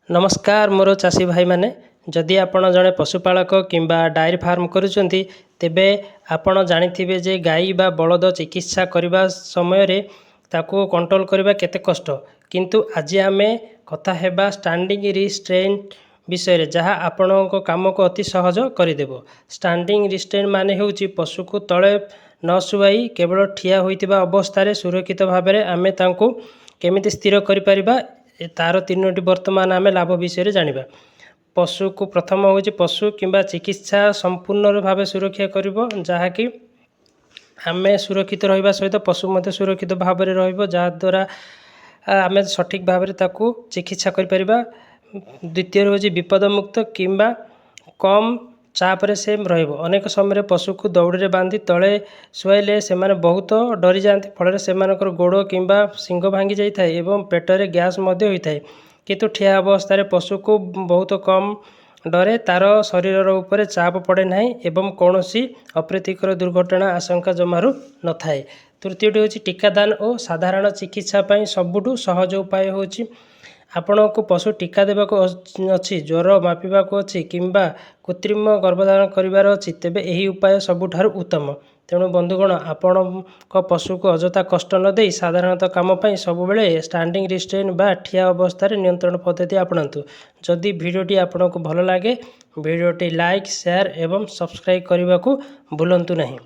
ନମସ୍କାର ମୋର ଚାଷୀ ଭାଇମାନେ। ଯଦି ଆପଣ ଜଣେ ପଶୁପାଳକ କିମ୍ବା ଡାଏରୀ ଫାର୍ମ କରୁଛନ୍ତି, ତେବେ ଆପଣ ଜାଣିଥିବେ ଯେ ଗାଈ ବା ବଳଦ ଚିକିତ୍ସା କରିବା ସମୟରେ ତାକୁ କଣ୍ଟ୍ରୋଲ କରିବା କେତେ କଷ୍ଟ। କିନ୍ତୁ ଆଜି ଆମେ କଥା ହେବା ଷ୍ଟାଣ୍ଡିଂ ରିଷ୍ଟ୍ରେଣ୍ଟ ବିଷୟରେ, ଯାହା ଆପଣଙ୍କ କାମକୁ ଅତି ସହଜ କରିଦେବ। ଷ୍ଟାଣ୍ଡିଂ ରିଷ୍ଟ୍ରେଣ୍ଟ ମାନେ ହେଉଛି ପଶୁକୁ ତଳେ ନ ଶୁଆଇ କେବଳ ଠିଆ ହୋଇଥିବା ଅବସ୍ଥାରେ ସୁରକ୍ଷିତ ଭାବରେ ଆମେ ତାଙ୍କୁ କେମିତି ସ୍ଥିର କରିପାରିବା। ତା'ର ତିନୋଟି ବର୍ତ୍ତମାନ ଆମେ ଲାଭ ବିଷୟରେ ଜାଣିବା। ପଶୁକୁ ପ୍ରଥମ ହେଉଛି ପଶୁ କିମ୍ବା ଚିକିତ୍ସା ସମ୍ପୂର୍ଣ୍ଣ ଭାବେ ସୁରକ୍ଷା କରିବ, ଯାହାକି ଆମେ ସୁରକ୍ଷିତ ରହିବା ସହିତ ପଶୁ ମଧ୍ୟ ସୁରକ୍ଷିତ ଭାବରେ ରହିବ, ଯାହାଦ୍ୱାରା ଆମେ ସଠିକ୍ ଭାବରେ ତାକୁ ଚିକିତ୍ସା କରିପାରିବା। ଦ୍ୱିତୀୟରେ ହେଉଛି ବିପଦମୁକ୍ତ କିମ୍ବା କମ୍ ଚାପରେ ସେ ରହିବ। ଅନେକ ସମୟରେ ପଶୁକୁ ଦଉଡ଼ିରେ ବାନ୍ଧି ତଳେ ଶୁଆଇଲେ ସେମାନେ ବହୁତ ଡରିଯାଆନ୍ତି, ଫଳରେ ସେମାନଙ୍କର ଗୋଡ଼ କିମ୍ବା ଶିଙ୍ଗ ଭାଙ୍ଗି ଯାଇଥାଏ ଏବଂ ପେଟରେ ଗ୍ୟାସ୍ ମଧ୍ୟ ହୋଇଥାଏ। କିନ୍ତୁ ଠିଆ ଅବସ୍ଥାରେ ପଶୁକୁ ବହୁତ କମ୍ ଡରେ, ତା'ର ଶରୀରର ଉପରେ ଚାପ ପଡ଼େ ନାହିଁ ଏବଂ କୌଣସି ଅପ୍ରୀତିକର ଦୁର୍ଘଟଣା ଆଶଙ୍କା ଜମାରୁ ନଥାଏ। ତୃତୀୟଟି ହେଉଛି ଟୀକାଦାନ ଓ ସାଧାରଣ ଚିକିତ୍ସା ପାଇଁ ସବୁଠୁ ସହଜ ଉପାୟ ହେଉଛି। ଆପଣଙ୍କୁ ପଶୁ ଟୀକା ଦେବାକୁ ଅଛି, ଜ୍ୱର ମାପିବାକୁ ଅଛି କିମ୍ବା କୃତ୍ରିମ ଗର୍ଭଧାରଣ କରିବାର ଅଛି, ତେବେ ଏହି ଉପାୟ ସବୁଠାରୁ ଉତ୍ତମ। ତେଣୁ ବନ୍ଧୁଗଣ, ଆପଣଙ୍କ ପଶୁକୁ ଅଯଥା କଷ୍ଟ ନ ଦେଇ ସାଧାରଣତଃ କାମ ପାଇଁ ସବୁବେଳେ ଷ୍ଟାଣ୍ଡିଂ ରିଷ୍ଟ୍ରେନ୍ ବା ଠିଆ ଅବସ୍ଥାରେ ନିୟନ୍ତ୍ରଣ ପଦ୍ଧତି ଆପଣାନ୍ତୁ। ଯଦି ଭିଡ଼ିଓଟି ଆପଣଙ୍କୁ ଭଲ ଲାଗେ, ଭିଡ଼ିଓଟି ଲାଇକ୍, ସେୟାର ଏବଂ ସବସ୍କ୍ରାଇବ୍ କରିବାକୁ ଭୁଲନ୍ତୁ ନାହିଁ।